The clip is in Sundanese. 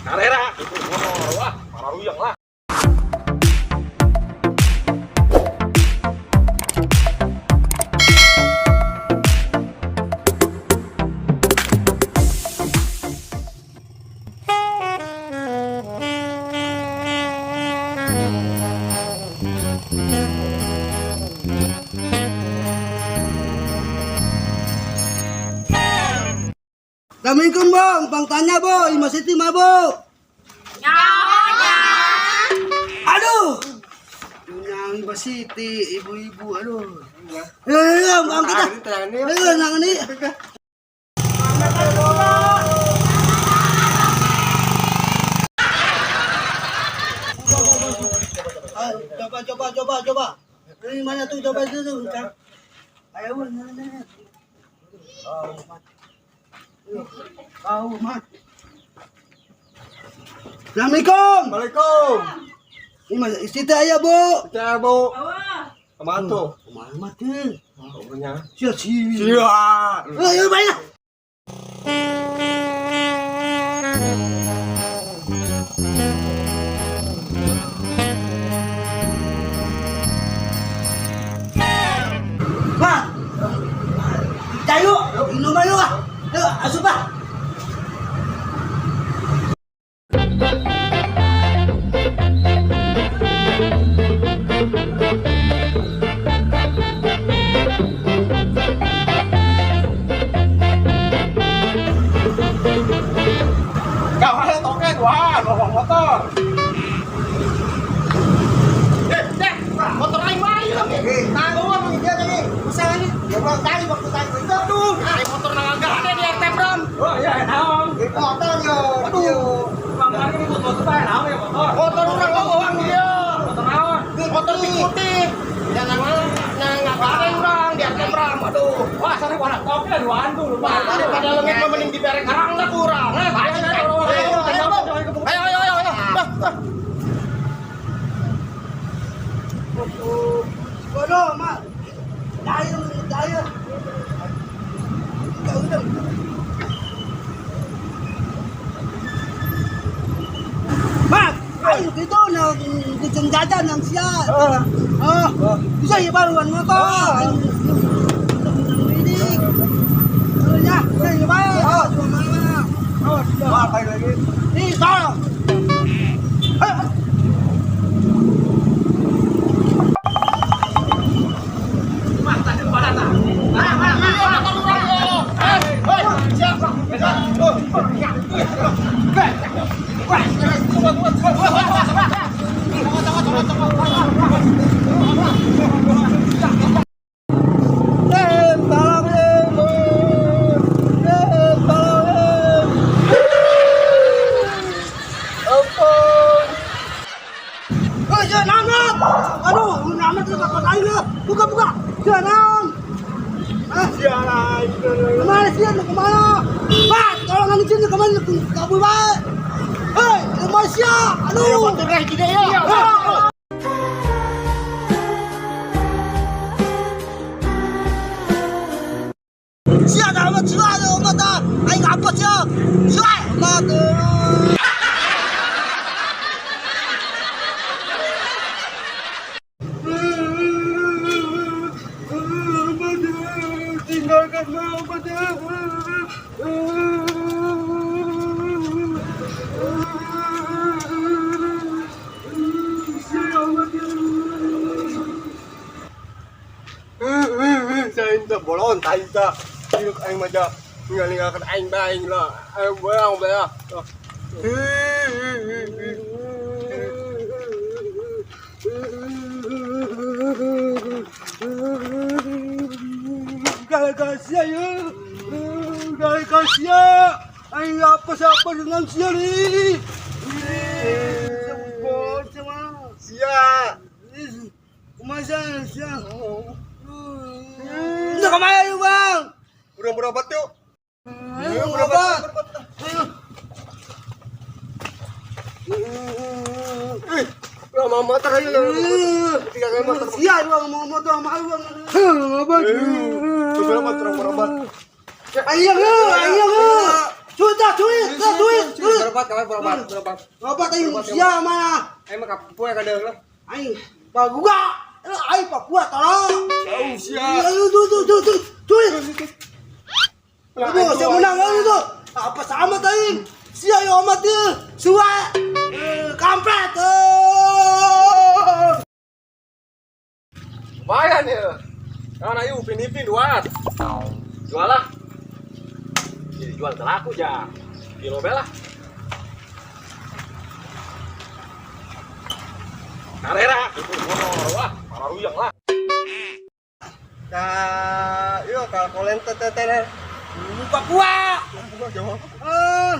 Karera itu motor. Wah, pararuyang lah. Assalamualaikum, Bang. Bang tanya, Bo. Ima Siti mabuk. Aduh. Yang Ima Siti, ibu-ibu, aduh. Eh, bang kita. Eh, nang ini. Ayo, coba, coba, coba, coba. Ini mana tuh, coba itu tuh. Ayo, mana, mana. Oh, mat. Oh, mat. Assalamualaikum. Assalamualaikum. Ini Siti ayah, Bu. Kita Bu. Kemana tuh? Kemana mati? Pokoknya. Siap, siap. Siap. Ayo, banyak. Pak, tayo, inom ayo ah. Ayo, asup ah. Kau ada token, wah, bawa motor. Eh, dek, motor aing mah ieu lagi. Tanggungan dia tadi. Usaha ini. Ya bang, tadi waktu tadi itu. Aduh, aing motor nang gade di RT Bram. Oh iya, naon? Motor yo. Aduh. Bang Ari ribut motor bae naon ya motor. Motor urang bawa dia. Motor naon? Motor putih. Jangan nang ngagade urang di RT Bram. Aduh. Wah, sana warna token duaan tuh lupa. Daripada leungit mah mending dibere karang lah kurang. Ayo, ayo, ayo, ayo, ayo, ayo, ayo. Bodoh, mak. Tayo, tayo. Ikaw udah. Mak, ayo gitu na kucing jajan ng siya. Oh, bisa ya baruan mo to. Ini. Oh ya, bisa ya ba? Oh, mana? Oh, Wah, kayak lagi. Ini tolong. Ayo. Eh, tolong, eh. Eh, tolong, eh. Ampun. Eh, jangan. Aduh, namat lu kakak aing. Buka, buka. Jangan. Ah, Sialan. kemana sih? Lu kemana? Pak, tolong anu sini kemana? Kabur baik. Hei, Malaysia. Aduh. Ah. Sia, dah amat sia, dah amat dah. Aing apa sia? Sia, amat. Tinggalkan Muhammad. Saya minta bolon, tak minta. Hidup aing maja. Tinggal ninggalkan aing baing lah. Aing bayang bayang. Gara-gara sia ya. Gara-gara sia. Aing apa siapa dengan sia ni? Sebut sama. Sia. Masa sia. Ini kemana yuk bang? Udah berobat yuk. Ayo berobat. Ayo. Eh, lama motor aja. Tinggalkan motor. Sia bang mau motor malu bang. Berobat. Berobat, berobat. Ayo, ayo, sudah duit, sudah duit, duit. Berobat kawan, berobat, berobat. Berobat aing sia mana? Aing mah Papua kadang lah. Aing Papua. Aing Papua tolong. Jauh sia. Ayo tuh tuh tuh tuh. Tuh. Aduh, saya menang ayo tuh. Apa sama aing? Sia yo amat dia. Suwe. Kampret. Lumayan ya. Kawan ayo Upin Ipin dua. Jual lah. Jadi jual telaku ja. Kilo bela. Karera. Wah, parah ruyang lah. Ka, iya ka kolen teh teh teh. Papua. Jauh. Eh.